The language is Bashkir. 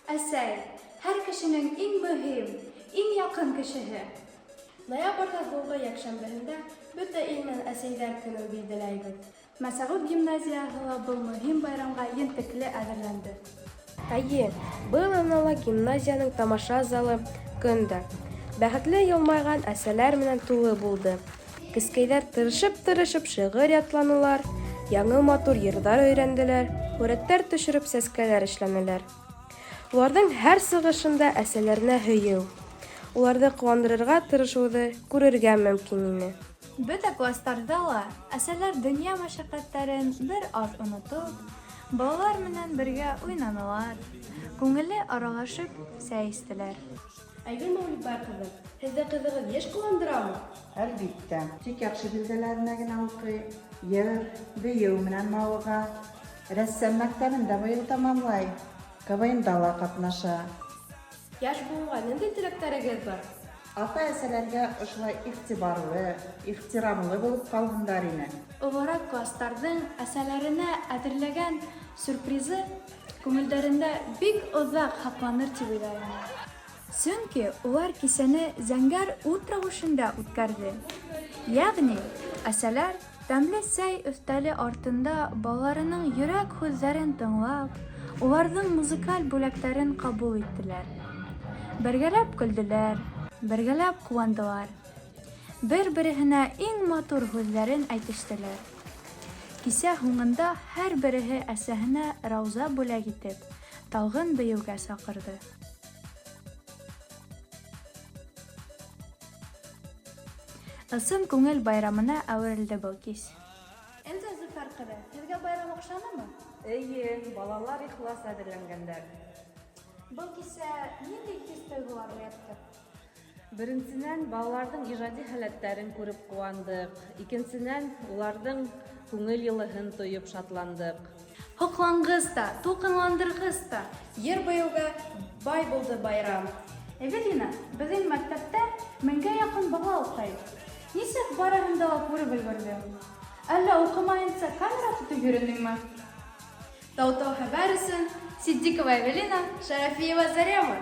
Әсәй, һәр кешенең иң мөһим, иң яҡын кешеһе. Ноябрҙең һуңғы йәкшәмбеһендә бөтә ил менән Әсәйҙәр көнөн билдәләйбеҙ. Мәсәғүт гимназияһы ла был мөһим байрамға ентекле әҙерләнде. Әйе, был аҙнала гимназиянең тамаша залы көн дә бәхетле йылмайған әсәләр менән тулы булды. Кескәйҙәр тырышып-тырышып шиғыр ятланылар, яңы матур йырҙар өйрәнделәр, һүрәттәр төшөрөп сәскәләр эшләнеләр. Уларҙың һәр сығышында әсәләренә һөйөү, уларҙы ҡыуандырырға тырышыуҙы күрергә мөмкин ине. Бөтә класстарҙа ла әсәләр донъя мәшәҡәттәрен бер аҙ онотоп, балалар менән бергә уйнанылар, күңелле аралашып сәй эстеләр. Айгөл Мәүлетбай ҡыҙы, һеҙҙе ҡыҙығыҙ йыш ҡыуандырамы? Әлбиттә. Тик яҡшы билдәләренә генә уҡый. Йыр, бейеү менән мауыға. Рәссам мәктәбен дә быел тамамлай. КВНда ла ҡатнаша. Йәш быуынға ниндәй теләктәрегеҙ бар? Ата-әсәләргә ошолай игътибарлы, ихтирамлы булып ҡалһындар ине. Олораҡ класстарҙың әсәләренә әҙерләгән сюрпризы күңелдәрендә бик оҙаҡ һаҡланыр тип уйлайым. Сөнки улар кисәне зәңгәр ут рәүешендә үткәрҙе. Йәғни, әсәләр тәмле сәй өҫтәле артында балаларының йөрәк һүҙҙәрен тыңлап, уларҙың музыкаль бүләктәрен ҡабул иттеләр. Бергәләп көлдөләр, бергәләп ҡыуандылар. Бер-береһенә иң матур һүҙҙәрен әйтештеләр. Кисә һуңында һәр береһе әсәһенә рауза бүләк итеп, талғын бейеүгә саҡырҙы. Ысын күңел байрамына әүерелде был кис. Эльза Зөфәр ҡыҙы, һеҙгә байрам оҡшанымы? Эйе, балалар ихлас әҙерләнгәндәр. Был кисә ниндәй хис-тойғолар уятты? Беренсенән, балаларҙың ижади һәләттәрен күреп ҡыуандыҡ. Икенсенән, уларҙың күңел йылыһын тойоп шатландыҡ. Һоҡланғыс та, тулҡынландырғыс та. Йыр-бейеүгә бай булды байрам. Эвелина, беҙҙең мәктәптә меңгә яҡын бала уҡый. Нисек барыһын да ла күреп өлгөрҙөң? Әллә уҡымайынса камера тотоп йөрөнөңмө? Тау-тау хәбәр өсөн Ситдиҡова Эвелина, Шәрәфиева Зарема.